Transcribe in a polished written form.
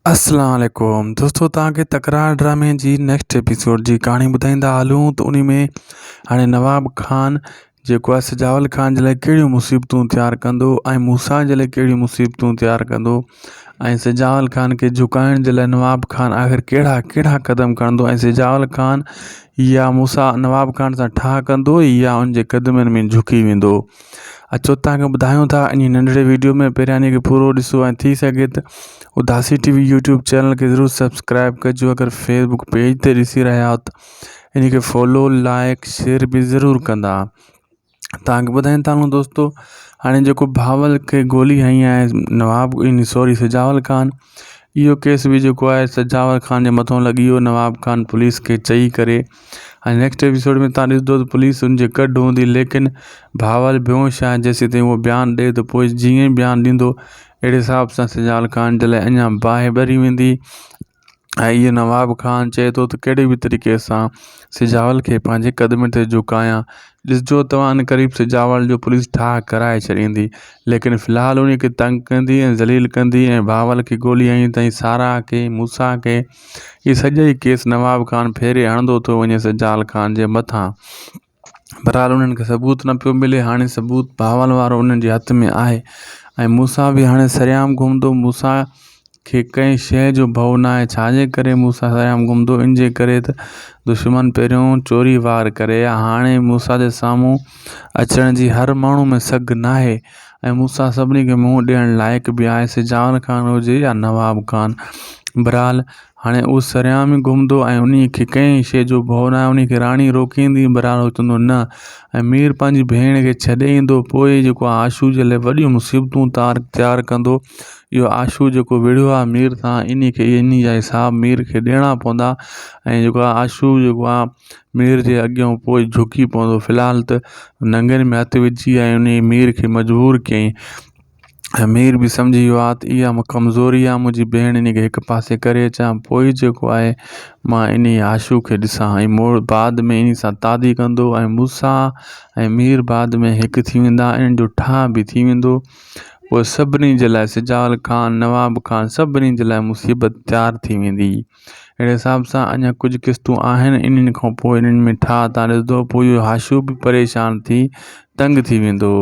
السلام عليڪم دوستو توهان کي تڪرار ڊرامي جي نيڪسٽ ايپيسوڊ جي ڪهاڻي ٻڌائيندا هلون ته انهي ۾ هاڻي نواب خان جيڪو آهي سجاول خان جي لاء ڪهڙيون مصيبتون تيار ڪندو ۽ موسيٰ جي لاء ڪهڙيون مصيبتون تيار ڪندو ۽ سجاول خان کي جهڪائڻ جي لاء نواب خان آخر ڪهڙا ڪهڙا قدم کڻندو ۽ سجاول خان يا موسيٰ نواب خان سان ٺاهه ڪندو يا ان جي قدمن ۾ جهڪي ويندو اچو توهان کي ٻڌايون ٿا انهي ننڍڙي ويڊيو ۾ پهريان انهي کي پورو ڏسو ۽ ٿي سگهي ته اداسي ٽي وي يوٽيوب چينل کي ضرور سبسڪرائب ڪجو اگر فيسبوڪ پيج تي ڏسي رهيا آهيو ته انهي کي فالو لائڪ شيئر به ضرور ڪندا توهان کي ٻڌائين ٿا هلون دوستو هاڻي جيڪو بهاول کي گولي هنئي آهي نواب سوري سجاول خان اهو ڪيس به جيڪو آهي سجاول خان جي مٿو لڳي ويو نواب خان پوليس کي چئي ڪري ۽ نيڪسٽ ايپيسوڊ ۾ تان ڏسندو ته پوليس ان جي ڪڍ هوندي ليڪن بهاول بيهوش آهي جيسين تائين اهو بيان ڏي ته پوء جيئن ئي بيان ڏيندو اهڙي حساب سان سجال خان جي لاء اڃا باهه ٻري ويندي ۽ اهو نواب خان چئي ٿو ته ڪهڙي به طريقي سان سجاول کي پنهنجي قدمن تي جهڪايان ڏسجو توهان عنقريب سجاول جو پوليس ٺاهه ڪرائي ڇڏيندي ليڪن في الحال انهي کي تنگ ڪندي ۽ ذليل ڪندي ۽ بهاول کي گولي هنئي تائين سارا کي موسيٰ کي هي سڄو ئي ڪيس نواب خان ڦيري هڻندو ٿو وڃي سجال خان جي مٿان. بھرحال انهن کي ثبوت نه پيو ملي هاڻي ثبوت بهاول وارو انهن جي هٿ ۾ آهي ۽ موسيٰ به هاڻي سرعام گهمندو موسيٰ کي ڪنهن شيء جو ڀؤ نه آهي ڇا جي ڪري موسيٰ سرعام گهمندو ان جي ڪري ته دشمن پهريون چوري وار ڪري هاڻي موسيٰ جي سامهون اچڻ جي هر ماڻهو ۾ سگهه ناهي ۽ موسيٰ سڀني کي منهن ڏيڻ لائق به آهي سجاول خان هجي يا نواب خان بھرحال هاڻي اهو سرعام ئي گهمندو ۽ انهي کي ڪنهن شيء جو ڀؤ ناهي انهي کي راڻي روڪيندي بھرحال هو چوندو نه ۽ مير پنهنجي ڀيڻ کي ڇڏي ايندو پوء جيڪو آهي آشو جي لاء وڏيون مصيبتون تار تيار ڪندو اهو آشو جيڪو وڙهيو آهي مير سان انهي کي انهي جا حساب مير کي ڏيڻا پوندا ۽ جيڪو آهي آشو جيڪو آهي مير جي اڳيان پوء جهڪي پوندو في الحال ته ننگن ۾ هٿ وجهي ۽ انهي مير کي مجبور ڪيائين ۽ مير به سمجهي ويو آهي ته اها ڪمزوري آهي منهنجي ڀيڻ انهي کي هڪ پاسي ڪري اچان پوء جيڪو آهي مان انهي آشو کي ڏسان ۽ مور بعد ۾ انهي سان تعدي ڪندو ۽ موسيٰ ۽ مير بعد ۾ هڪ ٿي ويندا انهن جو ٺاهه به ٿي ويندو پوء سڀني جي لاء سجاول خان نواب خان سڀني جي لاء مصيبت تيار ٿي ويندي. اهڙي حساب سان اڃا ڪجهه قسطون آهن انهن کان پوء انهن ۾ ٺاهه تان ڏسندو پوء اهو حاشيو به پريشان ٿي تنگ ٿي ويندو.